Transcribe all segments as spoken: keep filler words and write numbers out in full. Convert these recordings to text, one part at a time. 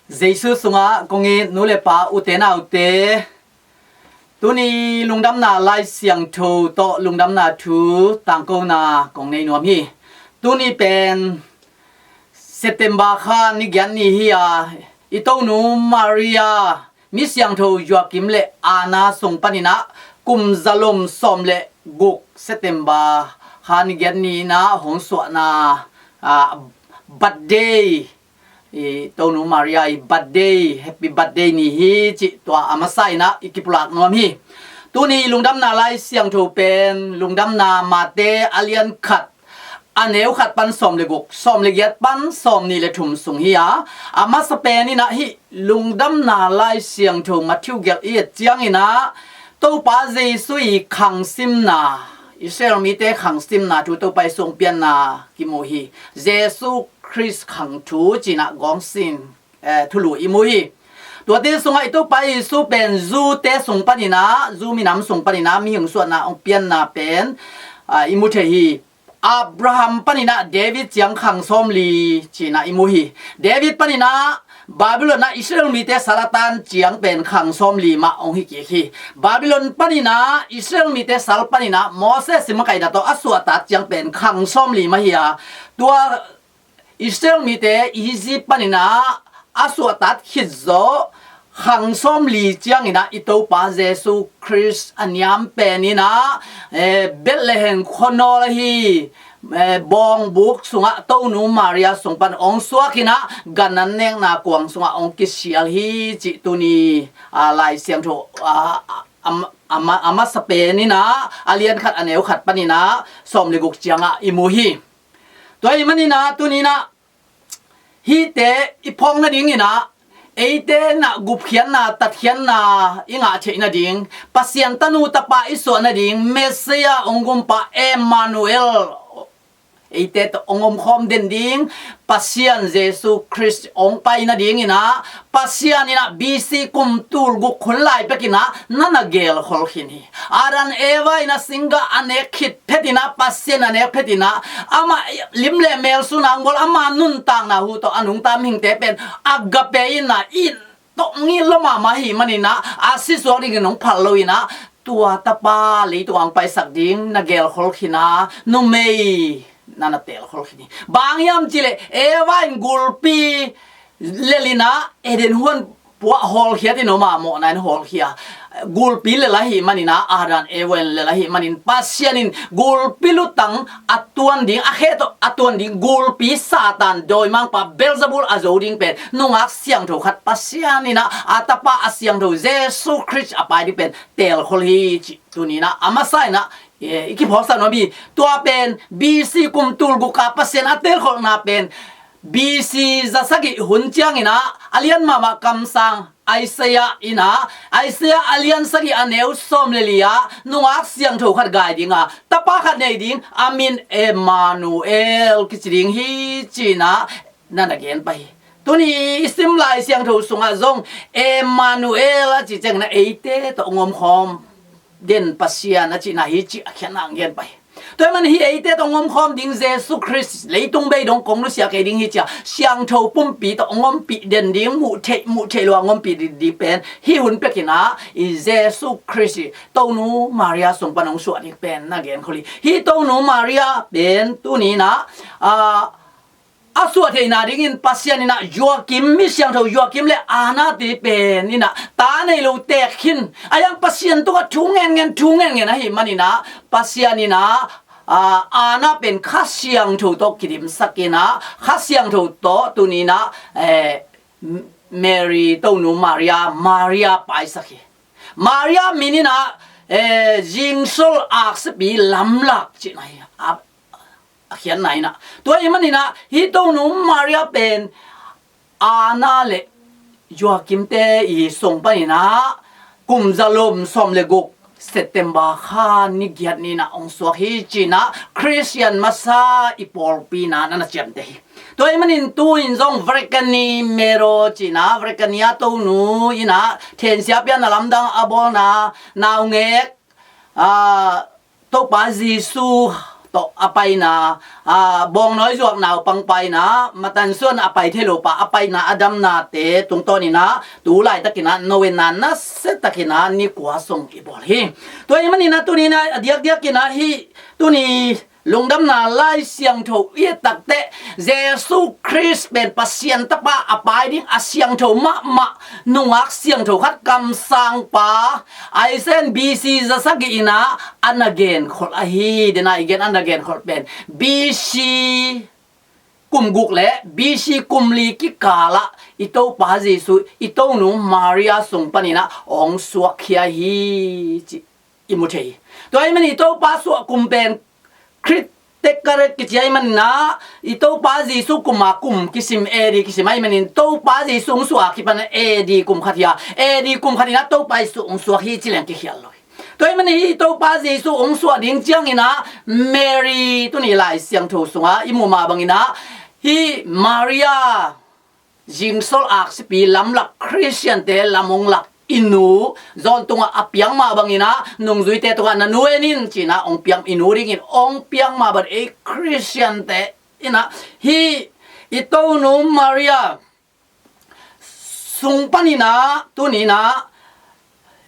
Jesu sungah kong it nu le pa, ute naute, tuni lungdamna Lai Siangtho tawh lungdamna thu tangkona kong nei nuam hi. Tuni pen September kha ni giat ni hi a, i tonu Maria, mi siangtho Joachim le Anna sung paninah kum zalom sawm le guk September kha ni giat ni inah hong suahna, ah, birthday, i tonu Maria i birthday, happy birthday ni hi cih tua a masa inah i kipulak nuam hi. Tuni lungdamna Lai Siangtho pen lungdamna Mate a lian khat, a neu khat pan sawm le guk, sawm le giat pan sawm nih le thum sung hi a, a masa pen inah hih lungdamna Lai Siangtho Matthew gelh i et ciang inah Topa Jesu i khangsimna, Israel mite khangsimna thu Topa i sung pianna kimu hi. Jesu Khrist khang thu cinah gawngsin, eh, thulu i mu hi. Tuate sungah i Topa Jesu pen Jew-te sung paninah, Jew minam sung paninah mihing suahna hong pianna pen, ah, i mu thei hi. Abraham paninah David ciang khang sawmli cinah i mu hi. David paninah Babylon ah Israel mite sal a tan ciang pen khang sawmli mah hong hi kik hi. Babylon paninah Israel mite sal paninah Moses i makaihna tawh a suahtat ciang pen khang sawmli mah hi a, tua Israel mite Egypt paninah a suahtat khit zawh khang sawmli cianginah i Topa Jesu Khrist a niam peninah, eh, Bethlehem khuanawl ahi, eh, bawngbuk sungah tonu Maria sung pan hong suakinah gan an nekna kuang sungah hong kisial hi cih tuni, ah, Lai Siangtho, ah, a, a, a masa peninah a lian khat a neu khat paninah sawm le guk ciangah i mu hi. Tua ahih maninah tuninah hihte i phawk nadinginah eite inah gupkhiatna, tatkhiatna i ngah theih nading, Pasian tanu tapa i suah nading, Messiah hong gumpa Emmanuel, eite tawh hong omkhawm den ding Pasian Jesu Khrist hong pai nadinginah Pasian inah B C kum tul guk hun lai pekinah na na gelkhol khin hi. Adam Eva inah singgah a nek khit phetinah, Pasian a nek phetinah, amah lim le mel suna hong bawl, ama nuntakna hu tawh a nungta mihingte pen agape inah it tawh ngih lua mahmah hi maninah a si suak dingin hong phal loinah tua tapa leitung ang paisak ding na gelkhol khin a, numei na na telkhol khin hi. Bang hiam cihleh Eva in gulpi lelinah Eden huan puah hawlkhiat in om a, mawhna in hawlkhia. Gulpi lel ahih maninah, Adam Eva in lel ahih manin Pasian in gulpi lutang a tuan ding, a khe tawh a tuan ding gulpi Satan dawimangpa Beelzebul a zo ding pen nungak siangtho khat Pasian inah a tapa a siangtho Jesu Khrist a pai ding pen telkhol hi cih tuninah a masa inah, eh, i kiphawksak nuam hi. Tua pen B C kum tul guk a Pasian a telkholhna pen B C za sagih hun cianginah a lian mahmah kamsang Isaiah inah, Isaiah a lian sagih a neu sawm le li ah nungak siangtho khat gai dinga, tapa khat nei ding, a min Emmanuel kici ding hi cinah na na gen pah hi. Tuni i sim Lai Siangtho sungah zong Emmanuel a cih cianginah eite tawh hong omkhawm den Pasian a cihna hi cih a khiatna ang gen pah hi. Tua ahih manin hih eite tawh hong omkhawm ding Jesu Khrist leitung bei dong kong nusia kei ding hi cia, siangtho pumpi tawh hong ompih den ding, muh theih, muh theih lua hong ompih ding, ding pen hih hun pekinah i Jesu Khrist i tonu Maria sung pan hong suah ding pen na genkhol hi. Hih tonu Maria pen tuninah, ah, a suah theihna dingin Pasian inah Joachim, mi siangtho Joachim le Anna te pen inah ta nei lo teek khin a, hiang Pasian tungah thu ngenngen, thu ngenngen ahih maninah Pasian inah, ah, Anna pen Kha Siangtho tawh kidimsak inah, Kha Siangtho tawh tuninah, eh, Mary, tonu Maria, Maria paisak hi. Maria min inah, eh, zingsol aksipi lamlak cihna hi a, a khiatna inah. Tua ahih maninah hih tonu Maria pen Anna le Joachim te i sung paninah kum zalom sawm le guk September kha ni giat ninah hong suak hi cinah Khristian masa i pawlpi inah na na ciamteh hi. Tua ahih manin tu-in zong Verkhanie Mero cinah, Verkhanie tonu inah thensia pianna lamdang a bawlna naungek, ah, Topa Jesu tawh a paina, a, bawngnawi zuak naupang paina, matan suan a pai thei lo pa a paina, a damnate tungtawninah tu laitakinah noenna nasiatakinah ni kua sung i bawl hi. Tua ahih maninah tuninah a diakdiakinah hih tuni lungdamna Lai Siangtho i et takteh Jesu Khrist pen Pasian tapa a pai ding a siangtho mahmah nungak siangtho khat kamsangpa Isaiah in B C zasagih inah a na genkholh ahi. Dena i gen a na genkholh pen B C kum guk le B C kum li kikalah i Topa Jesu i Tonu Maria sung paninah hong suakkhia hi cih i mu thei hi. Tua ahih manin i Topa suah kum pen Khrih Tekaret kici ahih maninah i Topa Jesu kuma kum kisim, A D kisim ahih manin Topa Jesu hong suah a kipan A D kum khat hi a, A D kum khat inah Topa Jesu hong suak hi ci leng kikhial lo hi. Tua ahih manin hih Topa Jesu hong suah ding cianginah Mary tuni Lai Siangtho sungah i muh mah banginah hih Maria zingsol aksipi lamlak Khristiante lam hong lak i nu John tungah a piang mah banginah nungzuite tungah na nu en in cinah hong piang, i nu dingin hong piang mah bang ei Khristiante inah hih i Tonu Maria sung paninah tuninah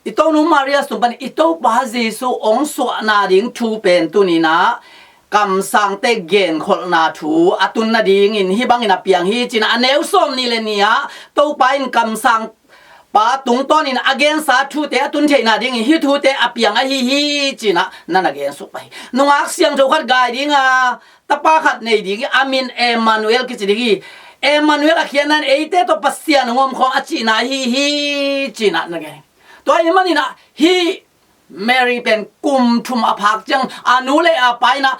i Tonu Maria sung panin i Topa Jesu hong suahna ding thu pen tuninah kamsangte genkholhna thu a tun nadingin hih bangin a piang hi cinah a neu sawm nih le nih ah Topa in kamsangpa tungtawnin a gensa thute a tun theihna dingin hih thute a piang ahi hi cinah na na gensuk pah hi. Nungak siangtho khat gai dinga tapa khat nei ding hi, a min Emmanuel kici ding hi. Emmanuel a khiatna in eite tawh Pasian hong omkhawm a cihna ahi hi cinah na gen hi. Tua ahih maninah hih Mary pen kum thum a phak ciang a nu le a pa inah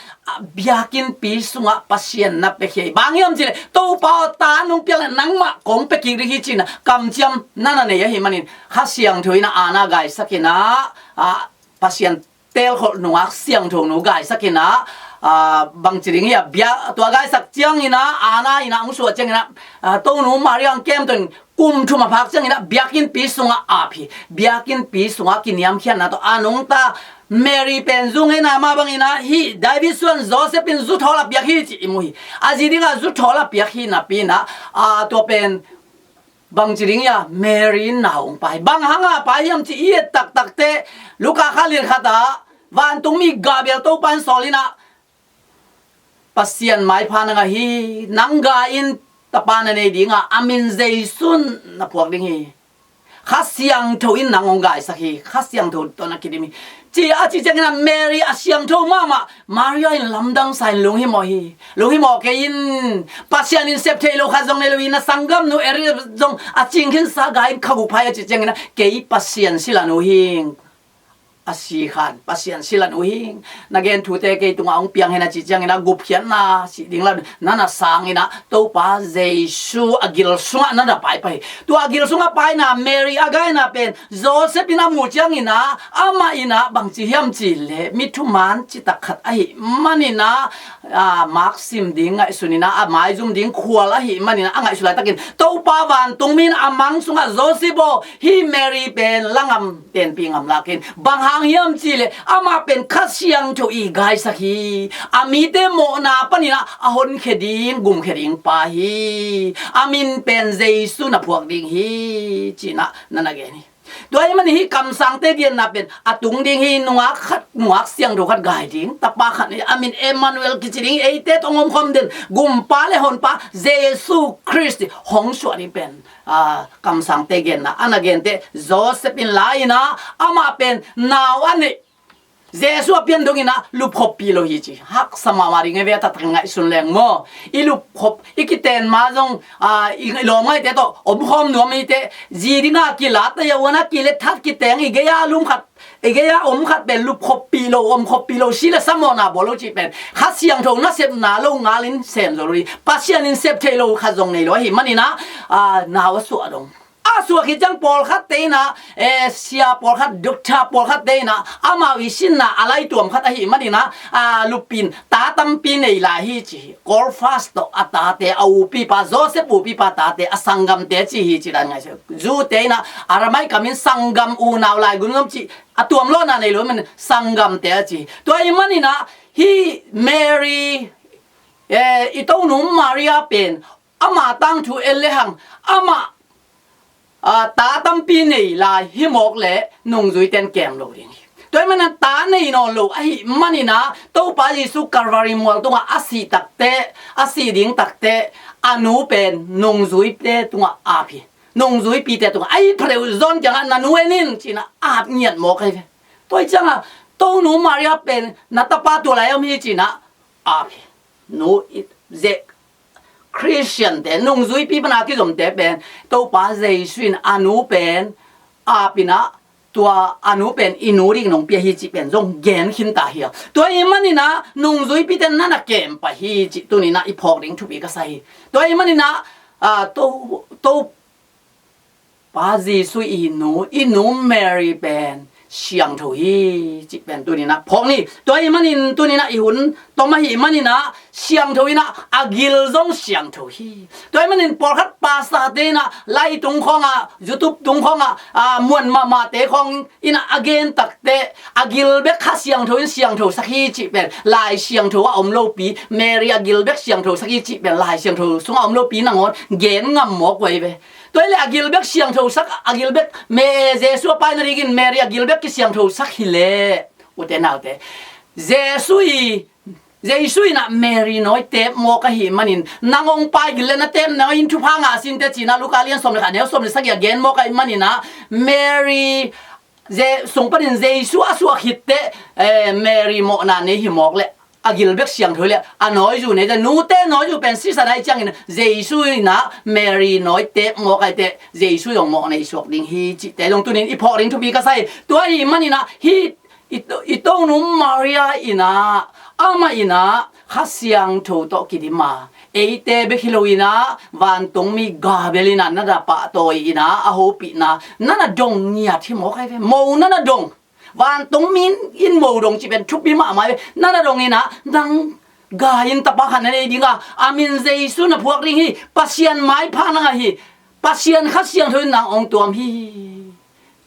biakinnpi sungah Pasian na piakhia hi. Bang hiam cihleh Topa aw, ta nong piak leh nangmah kong piakik ding hi cinah kamciam na na nei ahih manin Kha Siangtho inah Anna gaisakinah, a, Pasian teelkholh nungak siangtho nu gaisakinah, a, bangci ding hi a, bia tua gaisak cianginah Anna inah hong suah cianginah, a, Tonu Maria hong kemto in kum thum a phak cianginah biakinnpi sungah ap hi. Biakinnpi sungah kiniamkhiatna tawh a nungta Mary pen zu ngeina mah banginah hih David suan Joseph in zuthawl a piak hi cih i mu hi. A zi dingah zuthawl a piak hi napi inah, a, tua pen bangci ding hi a, Mary in nau hong pai. Bang hanga pai hiam cih i et taktakte Luka kha lian khatah vantungmi Gabriel Topa in sawl inah Pasian maipha na ngah hi. Nang ga in tapa na nei dinga a min Jesu na phuak ding hi. Kha Siangtho in nang hong gaisak hi. Kha Siangtho tawh na kidim hi. Ci a cih cianginah Mary a siangtho mahmah, Maria in lamdangsa in lunghimawh hi. Lunghimawh kei in, Pasian in sep theih loh khat zong nei lo hi, na sanggamnu Elizabeth zong a cingkhinsa ga in kha guk phai a cih cianginah kei Pasian silan uh hing. A si khan Pasian silan uh hing. Na gen thute kei tungah hong piang hen a cih cianginah gupkhiatna sih ding la na na sanginah Topa Jesu a gil sungah na na pai pah hi. Tua a gil sungah paina Mary a gaina pen Joseph in a muh cianginah amah inah bangci hiam cihleh mi thuman citak khat ahih maninah, a, maksim ding ngaihsun inah a maizum ding khual ahih maninah a ngaihsut laitakin Topa vantungmi in a mang sungah Joseph aw, hih Mary pen la ngam tenpih ngam lakin, bang hang hiam cihleh amah pen Kha Siangtho i gaisak hi. A mite mawhna paninah a honkhia ding gumkhia ding pa hi. A min pen Jesu na phuak ding hi cinah na na gen hi. Tua ahih manin hih kamsangte genna pen a tung ding hi. Nungak khat, nungak siangtho khat gai ding, tapa khat nei, a min Emmanuel kici ding, eite tawh hong omkhawm den gumpa le honpa Jesu Khrist hong suah ding pen, a, kamsangte genna a na gente Joseph in la inah amah pen nau a neih Jesu a pian donginah lupkhoppih lo hi ci. Haksa mahmah ding e, ve a taktak ngaihsun leng maw. I lupkhop, i kiten ma zong, a, i lawmngaihte tawh omkhawm nuam hite, zi dinga kilat a, a uana kile that kiteng, i gei-a lum khat, i gei-a om khat pen lupkhoppih lo, omkhoppih lo, si le sa mawhna bawl lo cih pen Kha Siangtho nasepna lo ngalin sem zo lo hi. Pasian in sep theih lo khat zong nei lo ahih maninah, a, nau a suah dong. A suah khit ciang pawlkhatte inah, eh, sia pawlkhat, doctor pawlkhatte inah amau i sinna a laituam khat ahih maninah, a, lupin ta tampi nei lai hi ci hi. Caiaphas tawh a tate, a upipa, Joseph upipa tate, a sanggamte ci hi ci dan ngaihsun. Jew-te inah Aramaic kamin sanggam, unau, laigum zong cih a tuamlawhna nei lo ahih manin sanggamte a ci hi. Tua ahih maninah Hih Mary, eh, i tonu Maria pen ama tangthu en lehang amah, ah, ta tampi nei lai hi mawk leh nungzuite'n kem lo ding hi. Tua ahih manin ta nei nawn lo ahih manin ah Topa Jesu Calvary mual tungah a sih takteh, a sih ding takteh a nu pen nungzuite tungah ap hi. Nungzuipite tungah a it pha deuh John kiangah na nu en in ci-in ah ap ngiat mawk ahi ve. Tua ahih ciangah tonu Maria pen na tapa tua lai om hi ci-in ah ap hi. Nu i zek Khristiante, nungzuipi pan a kizomte pen Topa Jesu in a nu pen ap in ah tua a nu pen i nu ding nong pia hi cih pen zong gen khin ta hi a. Tua ahih manin ah nungzuipite na na kem pah hi cih tuni-in ah i phawk ding thupi ka sa hi. Tua ahih manin ah, ah, to, to Pa Jesu i nu, i nu Mary pen siangtho hi cih pen tuni-in ah phawk ni. Tua ahih manin tuni-in ah i hun tom ahih manin ah siangtho in ah a gil zong siangtho hi. Tua ahih manin pawlkhat pastorte in ah live tung khawngah, YouTube tung khawngah, ah, muan mahmahte khawng in ah a gen takteh a gil bek Kha Siangtho in siangthosak hi cih pen Lai Siangtho ah om lopi, Mary a gil bek siangthosak hi cih pen Lai Siangtho sungah om lopi nangawn gen ngam mawk uh ahi ve. Tua hi leh a gil bek siangthosak, a gil bek Me-, Jesu a pai nadingin Mary a gil bek kisiangthosak hi leh, ute naute, Jesu i, Jesu in ah Mary nawi teep mawk ahih manin, nang hong pai gil leh na teep nawi in thupha ngah sin teh ci-in ah Luka lian sawm le khat, a neu sawm le sagih ah gen mawk ahih manin ah Mary, Je-, sung panin Jesu a suah khit teh, eh, Mary mawhna nei hi mawk leh a gil bek siangtho hi leh a nawizu nei teh, nute nawizu pen sisan ahih ciangin Jesu in ah Mary nawi teep mawk ahih teh Jesu zong mawhna i suak ding hi cihte zong tuni-in i phawk ding thupi ka sa hi. Tua ahih manin ah hih i to-, i tonu Maria in ah, amah in ah Kha Siangtho tawh kidim a, eite bek hi lo in ah vantungmi Gabriel in ah na na pahtawi in ah a hopihna na na dong ngiat hi mawk ahi ve. Mo na na dong. Vantungmi in mo dong cih pen thupi mahmah hi ve. Na na dong in ah nang gai in tapa khat na nei ding a, a min Jesu na phuak ding hi. Pasian maipha nang ahi. Pasian Kha Siangtho in nang hong tuam hi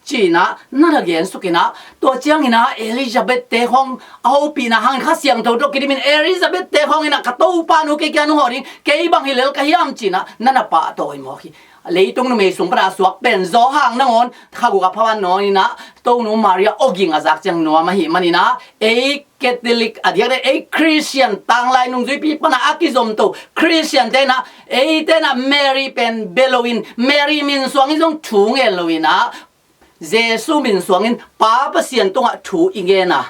ci-in ah na na gensuk in ah, tua ciangin ah Elizabeth-te khawng a hopihna hangin Kha Siangtho tawh kidimin Elizabeth-te khawng in ah ka Topa nu kei kiang hong hawh ding, kei bang hi lel ka hiam ci-in ah na na pahtawi mawk hi. Leitung numei sung pan a suak pen Johan nangawn, kha guk a pha-in nangawn in ah tonu Maria awging a zak ciang nuam ahih manin ah ei Catholic a diakdiak ei Khristian tanglai nungzuipi pan a kizomto Khristiante in ah eite in ah Mary pen bia loin, Mary min suangin zong thu ngen lo in ah Jesu min suangin Pa Pasian tungah thu i ngen a.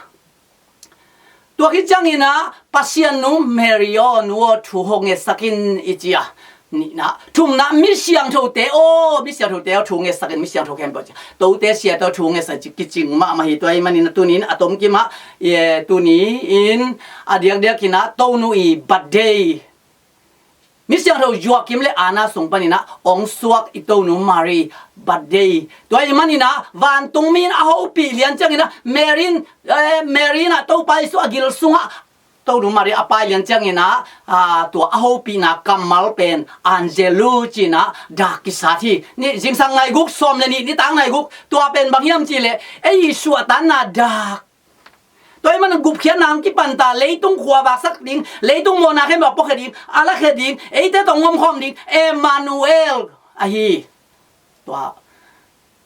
Tua khit ciangin ah Pasian nu Mary aw, nu aw, thu hong ngetsak in i ci a. Nihna, thumna, mi siangthote aw, mi siangthote aw, thu ngetsak in, mi siangtho khempeuh ci a. Tote siate aw thu ngetsak ci kicing mahmah hi. Tua ahih manin ah tuni-in a tomkim ah, eh, tuni-in a diakdiak in ah tonu i birthday, mi siangtho Joachim le Anna sung panin ah hong suak i tonu Mary birthday. Tua ahih manin ah vantungmi in a hopih lian ciangin ah Mary in, eh, Mary in ah Topa Jesu a gil sungah tonu Mary a pai lian ciangin ah, ah, tua a hopihna kammal pen Angelus ci-in ah dak kisat hi. Ni, zingsang nai guk, sawm le nih nitak nai guk, tua pen bang hiam cih leh ei i suahtakna dak. Tua ahih manin gupkhiatna hong kipan ta, leitung khuavaksak ding, leitung mawhna khempeuh a puakhia ding, a lakhia ding, eite tawh hong omkhawm ding Emmanuel ahi. Tua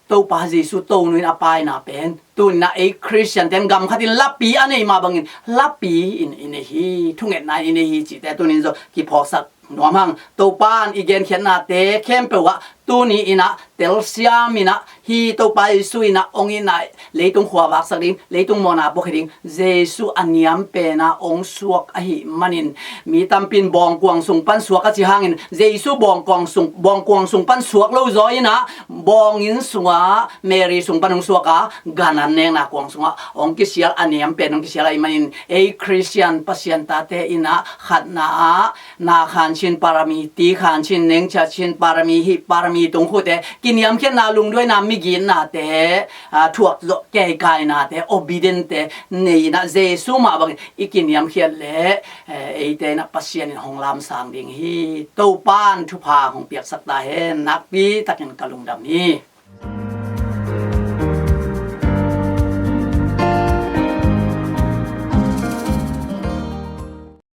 Topa Jesu tonu in a paina pen tuni-in ah ei Khristiante in gam khat in lapi a nei mah bangin lapi in i nei hi, thungetna in i nei hi cihte tuni-in zong kiphawksak nuam hang. Topa in i genkhiatnate khempeuh ah tuni-in ah telsiam in ah, hih Topa Jesu in ah hong itna, leitung khuavaksak ding, leitung mawhna puakhia ding, Jesu a niam pen ah hong suak ahih manin, mi tampi in bawngkuang sung pan suak a ci hangin, Jesu bawngkuang sung, bawngkuang sung pan suak lo zaw in ah, bawng inn sungah, Mary sung pan hong suak a, gan an nekna kuang sungah hong kisial, a niam pen hong kisial ahih manin, ei Khristian Pasian tate in ah khatna ah, na khan chin parami, ti khan chin, nengchia chin parami, hih parami tungkhute, kiniamkhiatna, lungduaina, migitnate, ah, thuak zawh keikainate, obedience-te nei in ah Jesu mah bangin i kiniamkhiat leh, eh, eite in ah Pasian in hong lamsang ding hi. Topa in thupha hong piaksak ta hen. Nakpi takin ka lungdam hi.